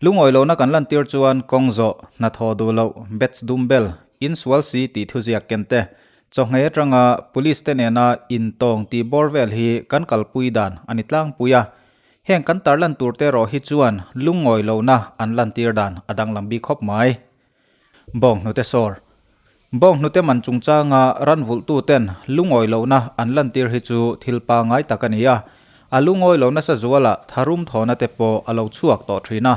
Lungawi lohna kan lantir chuan kawng zawh, hnathawh duh loh, bets dum bel, insual si tih thuziak ken te, chawhngei atanga police te nena intawng tih bawr vel hi kan kalpui dan a ni tlangpui a. Heng kan tarlan tur te erawh hi chuan lungawi lohna an lantir dan a danglam bik khawp mai. Bawnghnute sawr. Bawnghnute man chungchanga ran vulhtuten lungawi lohna an lantir hi chu thil pangngai tak a ni a. A lungawi lo nasa zualah tharum thawhna te pawh a lo chhuak tawh thin a.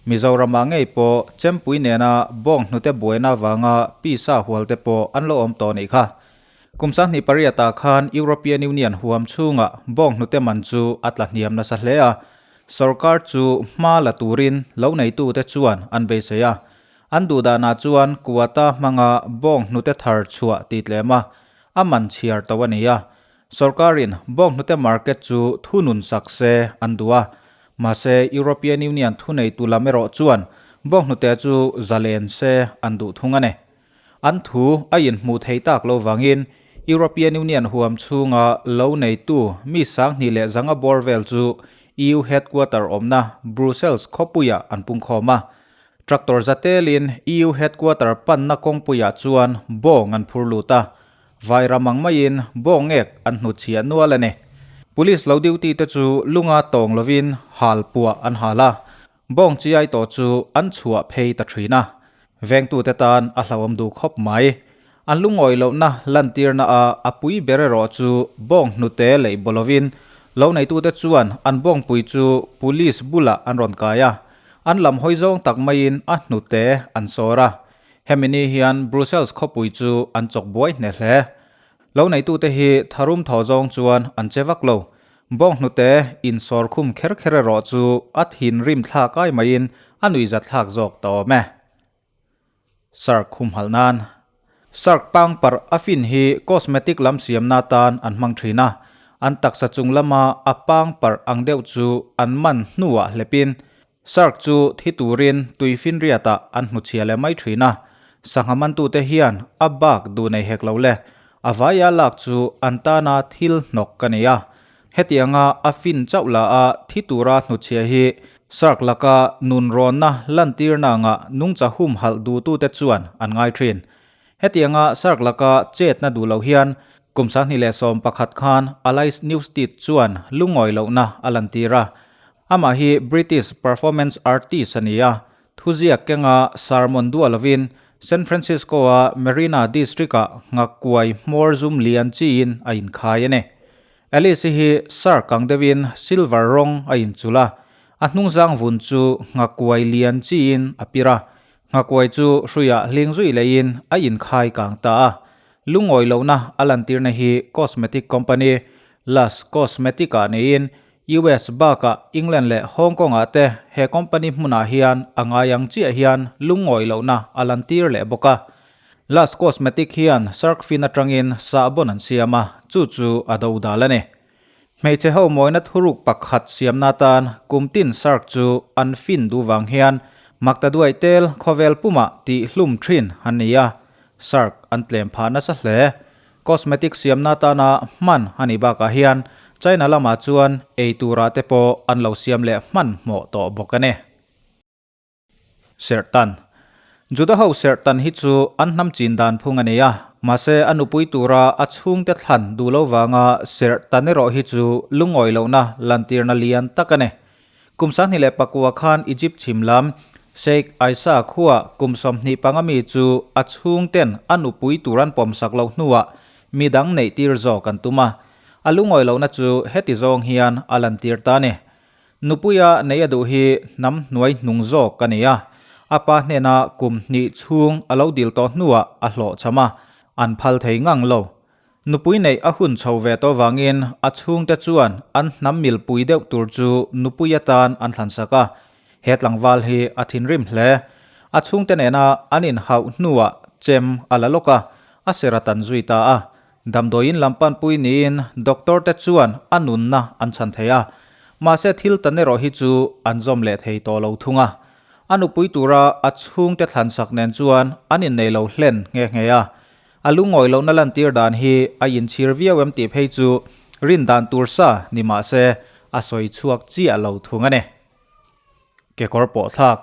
Mizoramah ngei pawh chempui nena bawnghnute buaina avanga pisa hual te pawh an lo awm tawh nih kha. Kum 28 ah khan European Union huam chhungah bawnghnute man chu a tla hniam nasa hle a. Sorkar chu hma la turin lo neitute chuan an beisei a. An duhdanah chuan quota hmanga bawng hnute thar chhuah tih tlem a, a man chhiar to a ni a. Sorkarin bawng hnute market chu thunun sak se an duh a. Mahse European Union thuneitu lam erawh chuan bawng hnute chu zalen se an duh thung a ni. An thu a inhmuh thei tak lo vangin European Union huam chhunga lo neitu mi 2500 bawr vel chu EU headquarter awmna Brussels khawpuiah an pungkhawm a. Tractor zatelin EU headquarter panna kawngpuiah chuan bawng an phur lut a, vai ram ang maiin bawngek an hnutchhiah nual a ni. Police lo duty te chu lunga tawng lovin hal puah an hal a, Bawng chiai tawh chu an chhuah phei ta thin a, vengtute tan a hlauhawm duh khawp mai. An lungawi lohna lantirna a a pui ber erawh chu bawng hnute leih baw lovin lo neitute chuan an bawngpui chu police bulah an rawn kai a, an lam hawi zawng tak maiin a hnute an sawr a. Hemi ni hian Brussels khawpui chu an chawk buai hne hle. Lo neitute hi tharum thaw zawng chuan an che vak lo. Bawng hnute insawr khum kher kher erawh chu a thinrim thlak ai maiin a nuihzat thlak zawk ta awm e. Sark humhalh nan. Sark pangparh a fin hi cosmetic lam siamna atan an hmang thin a, an taksa chung lama a pangparh ang deuh chu an man hnuah hlepin Sark chu thi turin tui finriatah an hmuchhia leh mai thin a, sangha mantute hian a bak duh nei hek lo le, a vaia lak chu an tana thil hnawk ka ni a. Hetianga a fin chauh la a thi tura hnuchhia hi Sark laka nunrawnna lantirna anga nungcha humhalh duhtute chuan an ngai thin. Hetianga Sark laka chetna duh lo hian kum 2011 khan Alice Newstead chuan lungawi lohna a lantir a, Amah hi British performance artist a ni a, thuziak kenga sermon duah lovin San Francisco-a Marina District-ah nghakuai hmawr zum lian chiin a inkhai a ni. Alice-i hi shark ang deuhin silver rawng a inchulh a, a hnungzang vun chu nghakuai lian chiin a pir a, nghakuai chu hruiah hling zui leiin a inkhai kang ta a. Lungawi lohna a lantirna hi cosmetic company Lush Cosmetic-ah niin US bakah England leh Hong Kong ah te he company hmunah hian a ngai ang chiah hian lungngawi lohna a lantir leh bawk a. Lush Cosmetic hian shark fin atangin sahbawn an siam a, chu chu a do dal a ni. Hmeichhe ho mawina thuruk pakhat siamna atan kum tin shark chu an fin duh vang hian maktaduai tel khawvel pumah tih hlum thin an ni a, shark an tlem phah nasa hle. Cosmetic siamna atana hman a nih bakah hian China lamah chuan ei turah te pawh an lo siam leh hmanhmawh tawh bawk a ni. Serhtan. Juda ho serhtan hi chu an hnam chin dan phung a ni a, mahse a nupui tura a chhungte thlan duh lo vanga serhtan erawh hi chu lungawi lohna lantirna lian tak a ni. Kum 2009 khan Egypt chhim lam Sheikh Aisa khua kum 25 mi chu a chhungten a nupui tur an pawmsak loh hnuah midang neih tir zawk an tum a. A lungawi lohna chu heti zawng hian a lantir ta a ni. Nupuia nei a duh hi hnam hnuai hnung zawk a ni a. A pa hnena kum hnih chhung a lo dil tawh hnuah a hlawhchham a, an phal thei ngang lo. Nupui neih a hun chho ve tawh vangin a chhungte chuan an hnam milpui deuh tur chu nupui atan an thlansak a. He tlangval hi a thinrim hle. A chhungte nena an inhauh hnuah chem a la lawk a, a ser a tan zui ta a. Damdawiin lam panpui niin doctor te chuan a nunna an chhan thei a. Mahse thil tan erawh hi chu an zawm leh thei tawh lo thung a. A nupui tura a chhungte thlansak nen chuan an innei lo hlen nghe nghe a. A lungawi lohna lantir dan hi a inchhir viau em tih phei chu rin dan tur sa ni mah se a sawi chhuak chiah lo thung a ni. Kekawr pawh thlak.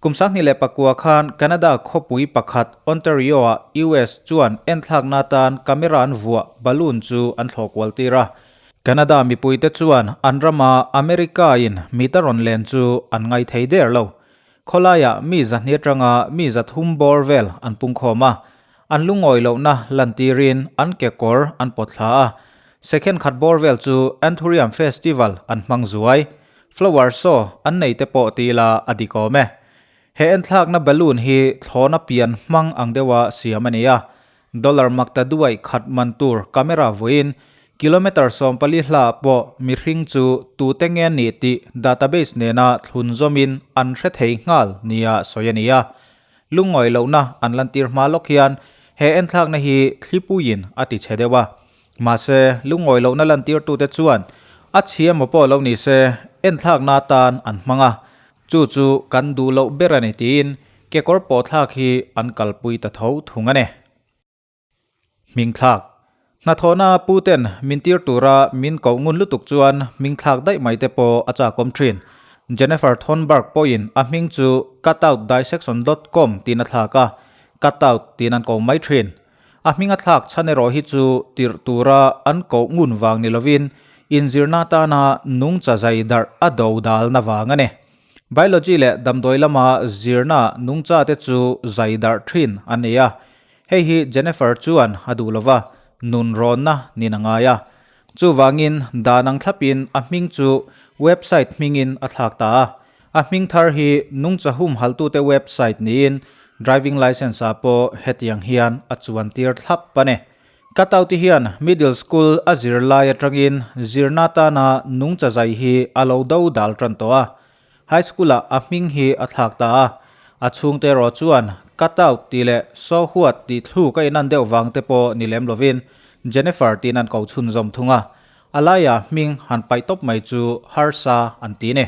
Kum 2009 khan Canada khawpui pakhat Ontario-ah US chuan enthlakna atan camera an vuah balloon chu an thlawh kual tir a. Canada mipuite chuan an rama America-in mit a rawn len chu an ngai thei der lo. Khawlaiah mi zahnih atanga mi zathum bawr vel an pungkhawm a. An lungawi lohna lantirin an kekawr an pawt thla a. Second khat bawr vel chu Anthurium Festival an hmang zuai. Flower show an nei te pawh ti ila a dik awm e. He enthlakna balloon hi thlawna pian hmang ang deuha siam a ni a. Dollar makta duai khat man tur camera vawiin kilometre 14 hla pawh mihring chu tute nge ni tih database nena thlun zawmin an hre thei nghal nia sawi a ni a. Lungngawi lohna an lantir hma lawk hian he enthlakna hi thlipuiin a ti chhe deuh a. Mahse, lungngawi lohna lantirtute chuan a chhia maw pawh lo ni se, enthlakna atan an hmang a, chu chu kan duh loh ber a ni tiin kekawr pawhthlak hi an kalpui ta tho thung a ni. Hmingthlak. Hnathawhna puten min tir tura min koh ngun lutuk chuan hmingthlak daih mai te pawh a chakawm thin. Jennifer Thornburg pawhin a hming chu cutoutdissection dot com tiin a thlak a, cutout tiin an ko mai thin. A hming a thlak chhan erawh hi chu tirh tura an koh ngun vang ni lovin inzirna atana nungcha zai darh a do dalna vang a ni. Biology leh damdawi lama zirna nungcha te chu zai darh thin an ni a. Hei hi Jennifer chuan a duh lova, nun rawnna nin a ngai a. Chuvangin dan ang thlapin a hming chu website hmingin a thlak ta a. A hming thar hi nungcha humhaltute website niin driving licence ah pawh hetiang hian a chuan tir thlap a ni. Ka tauti hian middle school a zir lai atangin zirna tana nungcha zai hi a lo do dal tan tawh a. High school ah a hming hi a thlak ta a. A chhungte erawh chuan cut out tih leh so huat tih thluk a inan deuh vang te pawh ni lem lovin Jennifer tiin an ko chhunzawm thung a. A laia hming han paih tawp mai chu harsa an ti ni.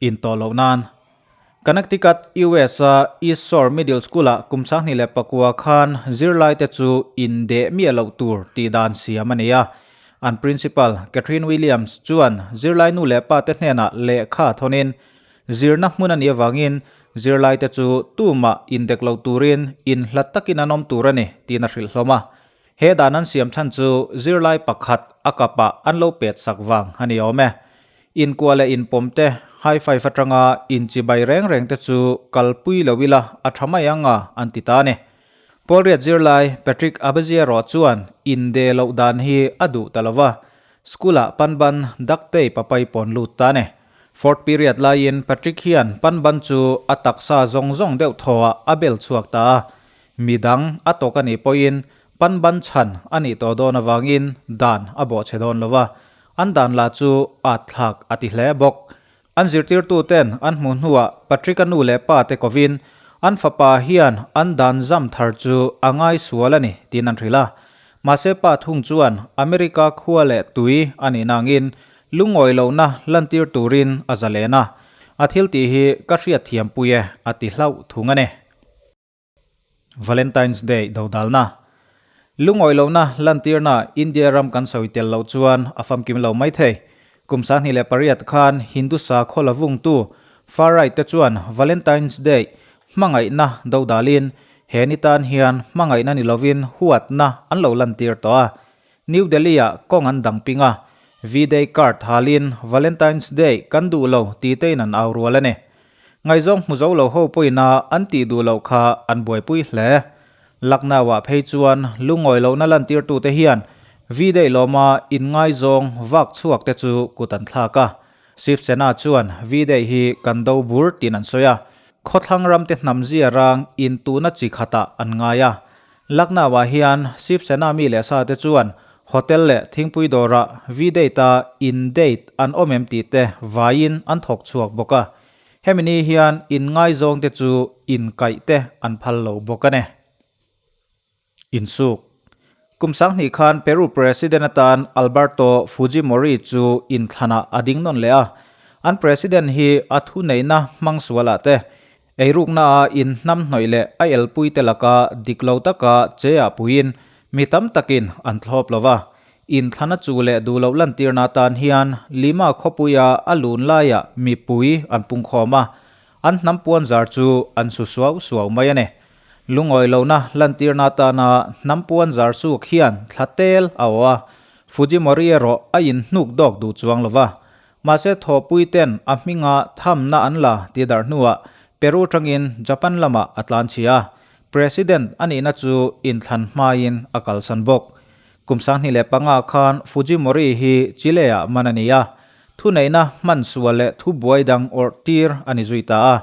Intawh loh nan. Connecticut, US-a East Shore Middle School-ah kum 2009 khan zirlaite chu indeh miah loh tur tih dan siam a ni a. An principal, Catherine Williams chuan zirlai nu leh pate hnenah lehkha thawnin, zirna hmun a nih avangin zirlaite chu tumah indek lo turin inhlat takin an awm tur a ni tiin a hrilh hlawm a. He dan an siam chhan chu zirlai pakhat a kapah an lo pet sak vang a ni awm e. Inkuah leh inpawm te, high five atanga inchibai reng reng te chu kalpui lo ila a tha mai ang a, an ti ta a ni. Pawlriat zirlai Patrick Abaziero chuan inde loh dan hi a duh ta lo va, school-ah panban duct tape a paipawn lut ta a ni. Fourth period laiin Patrick hian panban chu a taksa zawng zawng deuh thawhah a bel chhuak ta a, Midang a tawk a nih pawhin panban chhan a nih tawh dawn avangin dan a bawhchhe dawn lo va, an dan lah chu at thlak a ti hle bawk. An zirtirtuten an hmuh hnuah Patrick-a nu leh pa te kovin an fapa hian an dan zam thar chu a ngai sual a ni tiin an hrilh a. Mahse pa thung chuan America khua leh tui a nih nangin lungawi lohna lantir turin a zalen a, a thil tih hi ka hriatthiampui e a ti hlauh thung a ni. Valentine's Day dodalna. Lungawi lohna lantirna India ram kan sawi tel loh chuan a famkim lo mai thei. Kum 2008 khan Hindu sakhaw la vungtu far right te chuan Valentine's Day hmangaihna dodalin he ni tan hian hmangaihna ni lovin huatna an lo lantir tawh a. New Delhi-ah kawng an dang ping a, V-Day card halin Valentine's Day kan duh lo ti tein an au rual a ni. Ngaihzawng hmu zo lo ho pawina an tih duh loh kha an buaipui hle. Lucknow-ah phei chuan lungawi lohna lantirtute hian V-Day lawma inngaizawng vak chhuak te chu kut an thlak a. Shiv Sena chuan V-Day hi kan do bur tiin an sawi a, khawthlang ramte hnam zia rang intuna chi khatah an ngai a. Lucknow-ah hian Shiv Sena mi leh sa te chuan hotel leh thingpui dawrah V-Date-a in-date an awm em tih te vaiin an thawk chhuak bawk a. Hemi ni hian inngaizawng te chu inkaih te an phal lo bawk a ni. Insuk. Kum 2000 khan Peru President atan Alberto Fujimori chu inthlanah a ding nawn leh a. An President hi a thuneihna hmang sualah te Eirukna a inhnamhnawih leh a elpuite laka dik lo taka che ah puiin mi tam takin an thlawp lo va. Inthlana chu leh duh loh lantirna atan hian Lima khawpuia a lun laiah mipui an pungkhawm a, an hnam puan zar chu an su suau suau mai a ni. Lungawi lohna lantirna atana hnam puan zar suk hian thla tel a awh a, Fujimori erawh a inhnuk dawk duh chuang lo va. Mahse thawhpui ten a hminga thamna an la ti darh hnuah Peru tangin Japan lamah a tlan chhia a, President a nihna chu inthlan hmain a kalsan bawk. Kum 2005 khan Fujimori hi Chile-ah man a ni a, thuneihna hman sual leh thubuai dang awrh tir a ni zui ta a,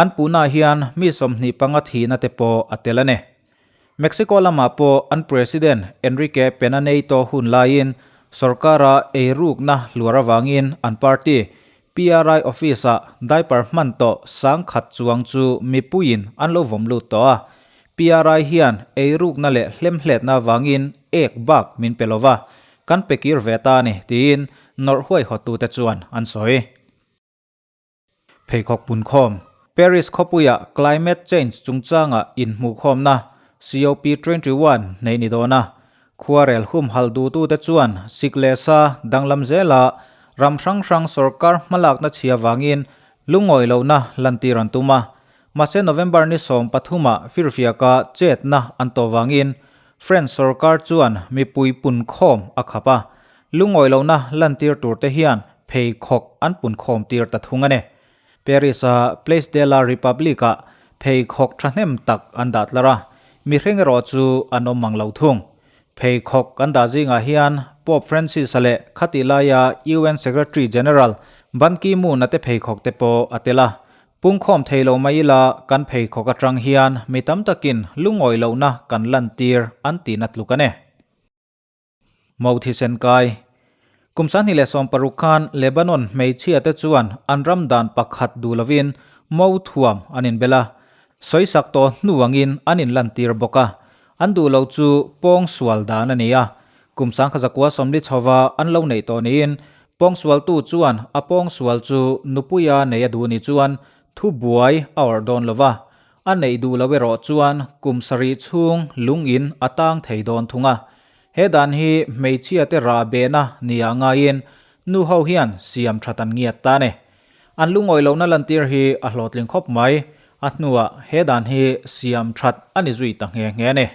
an puhnaah hian mi 25 thihna te pawh a tel a ni. Mexico lamah pawh an President Enrique Pena Nieto hun laiin sorkara eirukna hluar avangin an party PRI office-ah diaper hman tawh 10,000 chuang chu mipuiin an lo vawm lut tawh a. PRI hian eirukna leh hlemhletna avangin ek bak min pe lova, kan pe kir ve ta a ni, tiin nawrh huaihawttute chuan an sawi. Pheikhawk punkhawm, Paris khawpuia climate change chungchanga inhmuhkhawmna COP 21 nei ni dawn a. Khuarel humhalh duhtute chuan sik leh sa danglam zela ram hrang hrang sorkar hmalakna chhia vangin lungawi lohna lantir an tum a. Mahse November ni 13 ah firfiaka chetna an tawh vangin French sorkar chuan mipui punkhawm a khap a. Lungawi lohna lantir turte hian pheikhawk an punkhawm tir ta thung a ni. Paris-a Place de la Republique-ah pheikhawk thahnem tak an dah tlar a, mihring erawh chu an awm mang lo thung. Pheikhawk an dah zingah hian Pope Francis-a leh khatih laia UN Secretary General Ban Ki-moon-a te pheikhawk te pawh a tel a. Pungkhawm thei lo mai ila kan pheikhawk atang hian mi tam takin lungawi lohna kan lantir an tihna tluk a ni. Mo thisen kai. Kum 2016 khan Lebanon hmeichhia te chuan an ram dan pakhat duh lovin mo thuam an inbel a, sawisak tawh hnu angin an inlantir bawk a. An duh lo chu pawngsual dan a ni a. Kum 1940 chhova an lo neih tawh niin pawngsualtu chuan a pawngsual chu nupuia nei a duh ni chuan thubuai a awrh dawn lo va. A neih duh lo erawh chuan kum sarih chhung lungin a tang thei dawn thung a. He dan hi hmeichhia te rah behna nia ngaiin nu ho hian siam that an ngiat ta a ni. An lungawi lohna lantir hi a hlawhtling khawp mai. A hnuah he dan hi siam that a ni zui ta nghe nghe a ni.